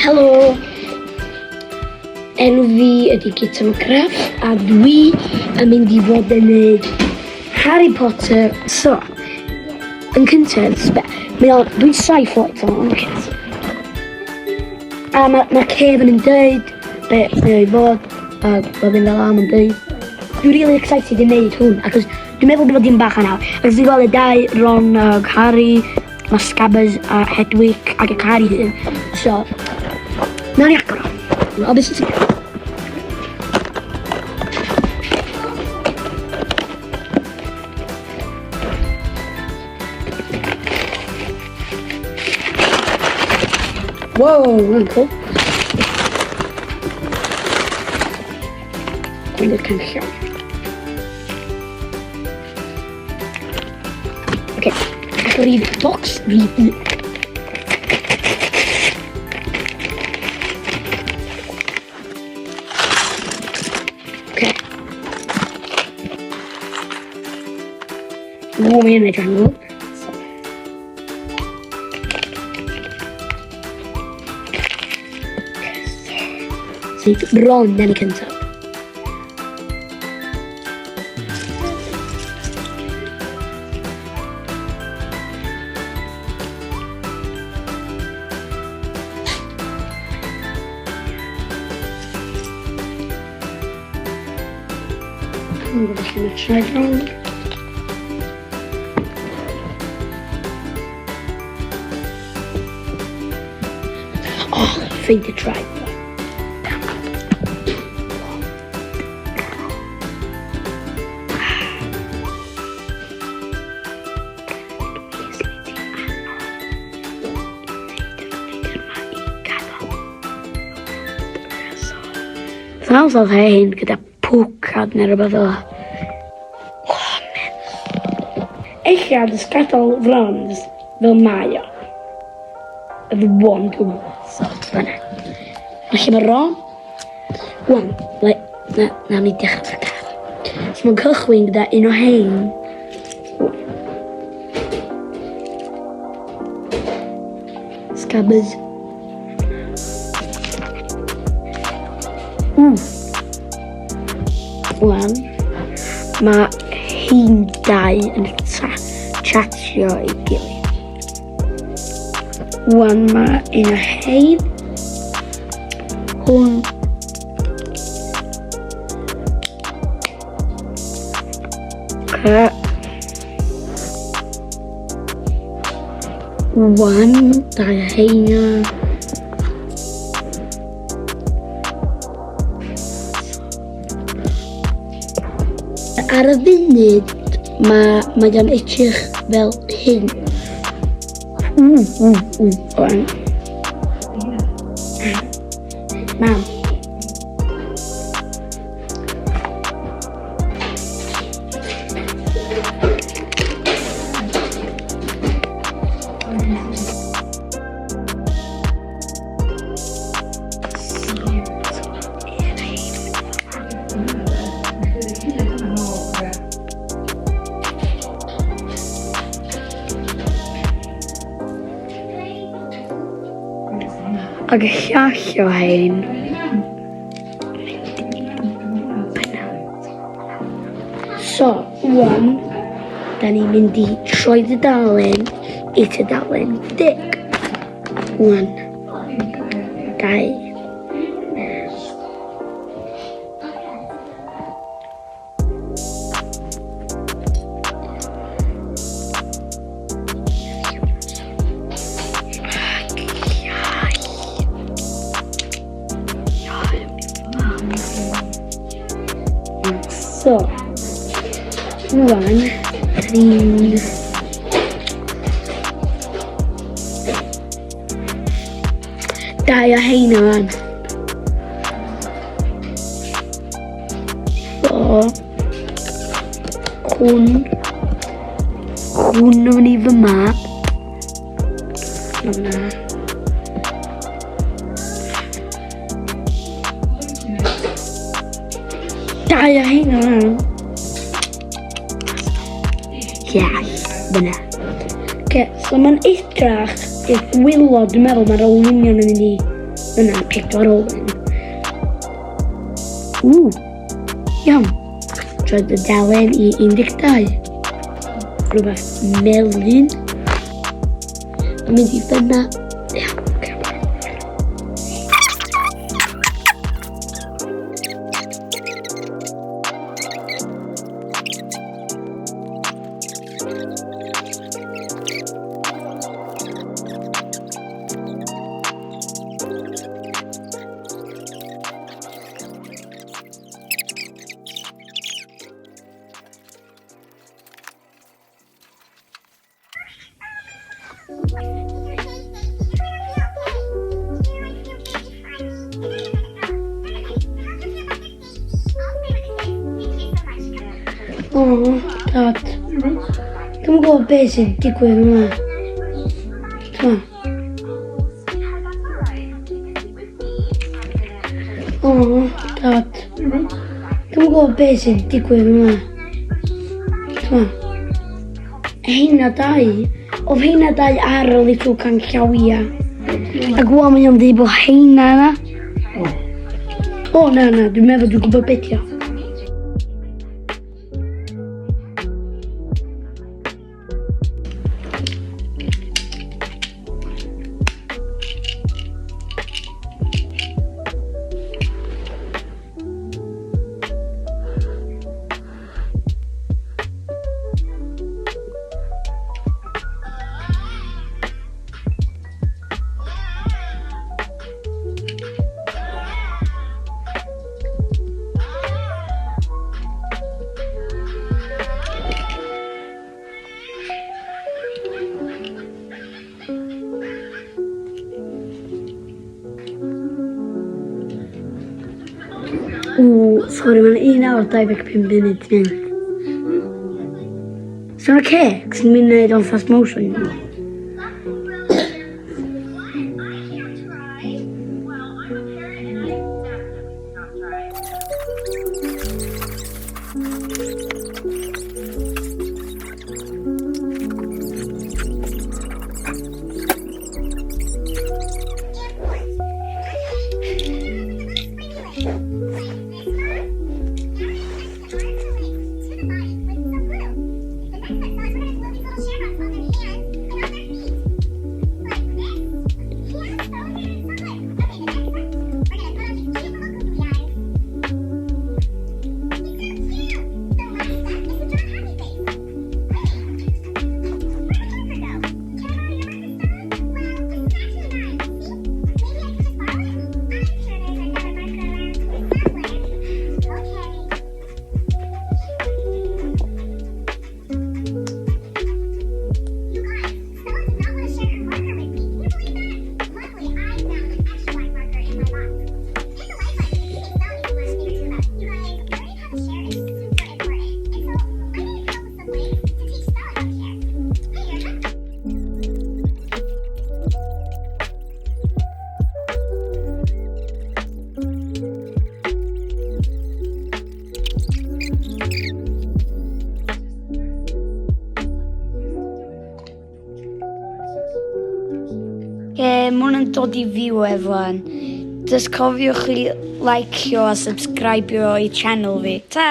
Helo! Enw fi ydy Guto McGrath a dwi yn mynd i fod yn neud Harry Potter. So, yn cyntaf, sbe, mae o, dwi'n saith oed, so mae'n ocê. A mae ma Kevin yn dweud be mae o i fod, a bob un fel am yn dweud. Dwi'n really excited i wneud hwn, achos dwi'n meddwl bod o dim bach anawr. Achos dwi'n gweld y dau, Ron ag Harry, Mae Scabbers a Hedwig ac y car i hun. So, nawn ni agor o. O, beth sy'n ti? Wow, hwnna'n cool. Dwi'n canllaw. Oce, rhif box rhif un. Oce. Ww, mae'n edrych yn gwybod. So, Ron yn y cyntaf. Dwi'n gwybod lle mae traed rownd. Oh, ffeindio traed. Sounds oedd hyn gyda pwcad neu rhywbeth fel 'na. Oh, man. Ella jyst gadael Ron jyst fel mae o. The one dwi'n So, dyna. Felly mae Ron Wan, le, na, na ni dechrau'r car. So mae'n cychwyn gyda un o hein. Scabbers. Ww. Wan, mae hein dau yn chatio ei gilydd. Wan mae un o hein. Hwn. Okay. Wan, dau o heina. Ar y funud, mae, mae o'n edrych fel hyn. Ww, ww, ww, o'n. Mam. Ac y llall o hein So, wan, da ni'n mynd i troi dudalen i tudalen deg. Wan, dau. So, rwan, ni'n Dau o heina fan. So, hwn, hwn yn i fy mab. Na. Dau o heina fan. Yes, fyna. Okay, so mae'n edrach i'r gwylod, dwi'n meddwl mae'r olwynion yn mynd i... Yna, pedwar olwyn. Ww, iawn. Troi dy dalen i 12. Rhywbeth melyn. Yn mynd i fyna. Iawn, okay. O, dad. Dwi'm yn gwybod beth sy'n digwydd yma. T'mo? O, dad. Dwi'm yn gwybod beth sy'n digwydd yma. T'mo? Heina dau. Oedd heina dau ar y little canllawia. Ac wan mae o'n dweud bod heina yna. O, na, na, dwi'n meddwl dwi'n gwybod beth o. Ww, sori, mae'n 1 awr 25 munud mynd. So oce, okay, cos ni'n mynd i wneud o'n fast motion. Oce, ma' hwn yn dod i fyw efo. Just cofiwch chi licio a subscribio i channel fi. Ta!